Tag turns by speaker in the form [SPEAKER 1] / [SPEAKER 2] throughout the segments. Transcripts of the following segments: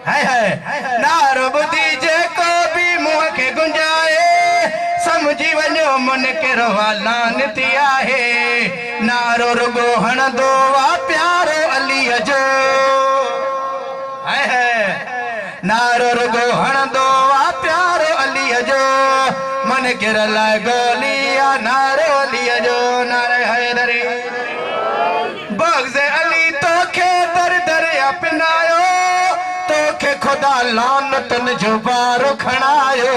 [SPEAKER 1] High high نعرو ٻڌي جيڪو به منهن کي گنجائي، سمجهي وڃو منڪر اها لعنتي آهي. نعرو رڳو هڻندو آ پيارو عليء جو. هاء هاء نعرو رڳو هڻندو آ پيارو عليء جو. منڪر لاء گولي آ نعرو عليء جو. نعري حيدري. بغض علي توکي در در اپنايو، توکي خدا لعنتن جو بار کڻايو.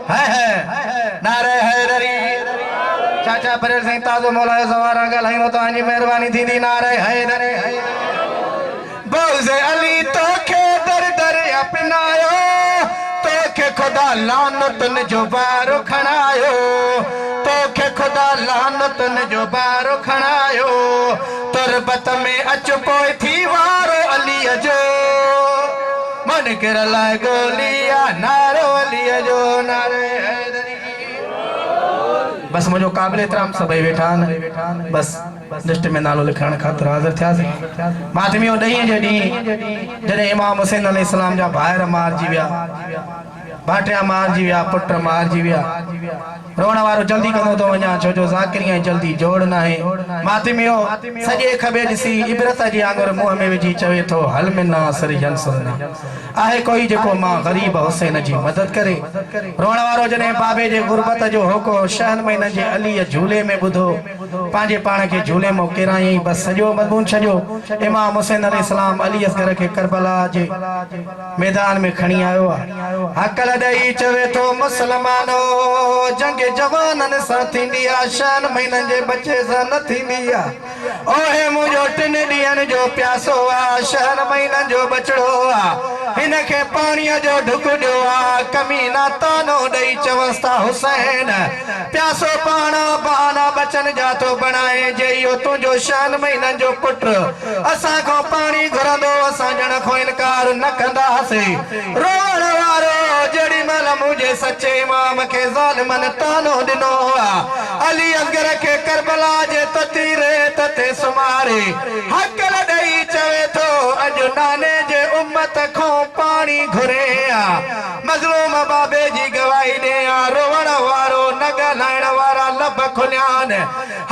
[SPEAKER 1] هاء هاء نعره حيدري. چاچا پريل سائين تازو مولا جو سواران ڳالهائيندو توهان جي مهرباني ٿيندي نعره حيدري. بغض علي توکي در در اپنايو، توکي خدا لعنتن جو بار کڻايو، توکي خدا لعنتن جو بار کڻايو، تربت ۾ اچ پوء ٿي وارو علي جو، منڪر لاء گولي آ نعرو علي جو، نعره حيدري. بس منهنجو قابل احترام سڀئي ويٺا آهن بس. لسٽ ۾ نالو لکرائڻ خاطر حاضر ٿياسين. ماتميو ڏهين جي ڏينهن جڏهن امام حسين عليه السلام جا ڀائر مارجي ويا، ڀائٽيا مارجي ويا، پٽ مارجي ويا. روئڻ وارو جلدي ڪندو ٿو وڃان ڇو جو ذاڪري ۽ جلدي جوڙ ناهي. ماتميو سڄي کٻي ڏسي عبرت جي آڱر منهن ۾ وجهي چوي ٿو هل من ناصر ينصرنا. آهي ڪوئي جيڪو مان غريب حسين جي مدد ڪري؟ روئڻ وارو جڏهن بابي جي غربت جو هوڪو ڇهن مهينن جي عليء جهولي ۾ ٻڌو، پنهنجي پاڻ کي جهولي مان ڪيرايائين، بس سڄو مضمون ڇڏيو، امام حسين عليه السلام علي اصغر کي ڪربلا جي ميدان ۾ کڻي آيو آ. هڪل ڏئي چوي ٿو، مسلمانو! جنگ جوانن سان ٿيندي آ، ڇهن مهينن جي ٻچي سان نه ٿيندي آ. اوهي منهنجو ٽن ڏينهن جو پياسو آ، ڇهن مهينن جو ٻچڙو آ، هن کي پاڻيء جو ڍڪ ڏيو آ، ڪمينا طعنو ڏئي چونس ٿا حسين! پياسو پاڻ آ، بهانا ٻچن جا ٿو بڻائين، جي اهو تنهنجو ڇهن مهينن جو پٽ اسان کان پاڻي گهرندو، اسان ڄڻ کان انڪار نه ڪنداسين. روئڻ وارو جهڙي مهل منهنجي سچي امام کي ظالمن طعنو ڏنو آ، علي اصغر کي ڪربلا جي تتي ريت تي سمهاري هڪل ڏئي چوي ٿو، اڄ ناني جي امت کان پاڻي گهرين ها، مظلوم بابي جي گواهي ڏين ها، روئڻ وارو نه ڳالهائڻ وارا لب کليان،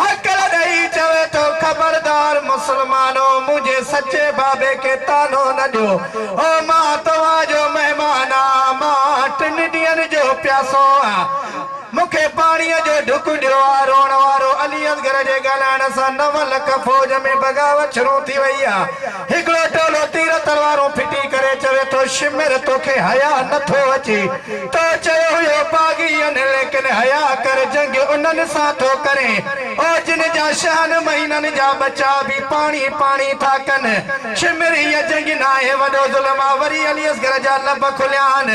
[SPEAKER 1] هڪل ڏئي چوي ٿو، خبردار مسلمانو منهنجي سچي بابي کي طعنو نه ڏيو، او مان توهان جو مهمان آهيان، مان ٽن ڏينهن جو پياسو آهيان. مون کي پاڻيء جو ڍڪ ڏيو آ. روئڻ وارو علي اصغر جي ڳالهائڻ سان 9 لک فوج ۾ بغاوت شروع ٿي وئي آ. هڪڙو ٽولو تير تلوارون ڦٽي ڪري چوي ٿو، شمر توکي حياء نه ٿو اچي؟ تو چيو هيو باغي ان ليڪن حياء ڪر جنگ انهن سان ٿو ڪرين. او جن جا ڇهن مهينن جا ٻچا به پاڻي پاڻي ٿا ڪن. شمر هيء جنگ ناهي وڏو ظلم آ. وري علي اصغر جا لب کليا آهن.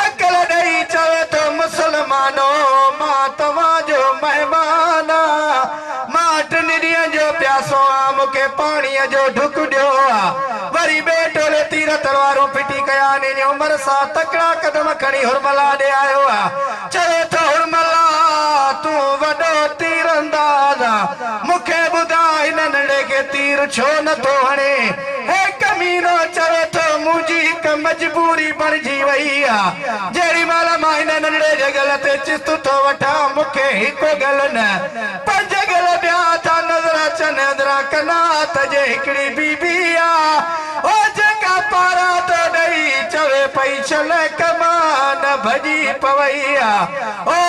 [SPEAKER 1] هڪل ڏئي چوي ٿو مسلمانو مان توهان جو مهمان آ، مان ٽن ڏينهن جو پياسو آ، مون کي پاڻيء جو ڍڪ ڏيو آ. وري ٻئي ٽولي تير تلوارون ڦٽي ڪيا آهن. انهيء عمر سان تڪڙا قدم کڻي حرملا ڏي آيو آ. چوي ٿو حرملا تون وڏو تير انداز آ، مون کي ٻڌاء هن ننڍڙي کي تير ڇو نه ٿو هڻين؟ هي ڪمينو چوي ٿو منهنجي هڪ مجبوري بڻجي وئي آ، جهڙي مهل مان هن ننڍڙي جي ڳل تي چست ٿو وٺان، مون کي هڪ ڳل نه پنج ڳل ٻيا ٿا نظر اچن، اندران قناعت جي هڪڙي بي بي آ، او جيڪا پاراتو ڏئي چوي پئي شل ڪمان ڀڄي پوي آ، او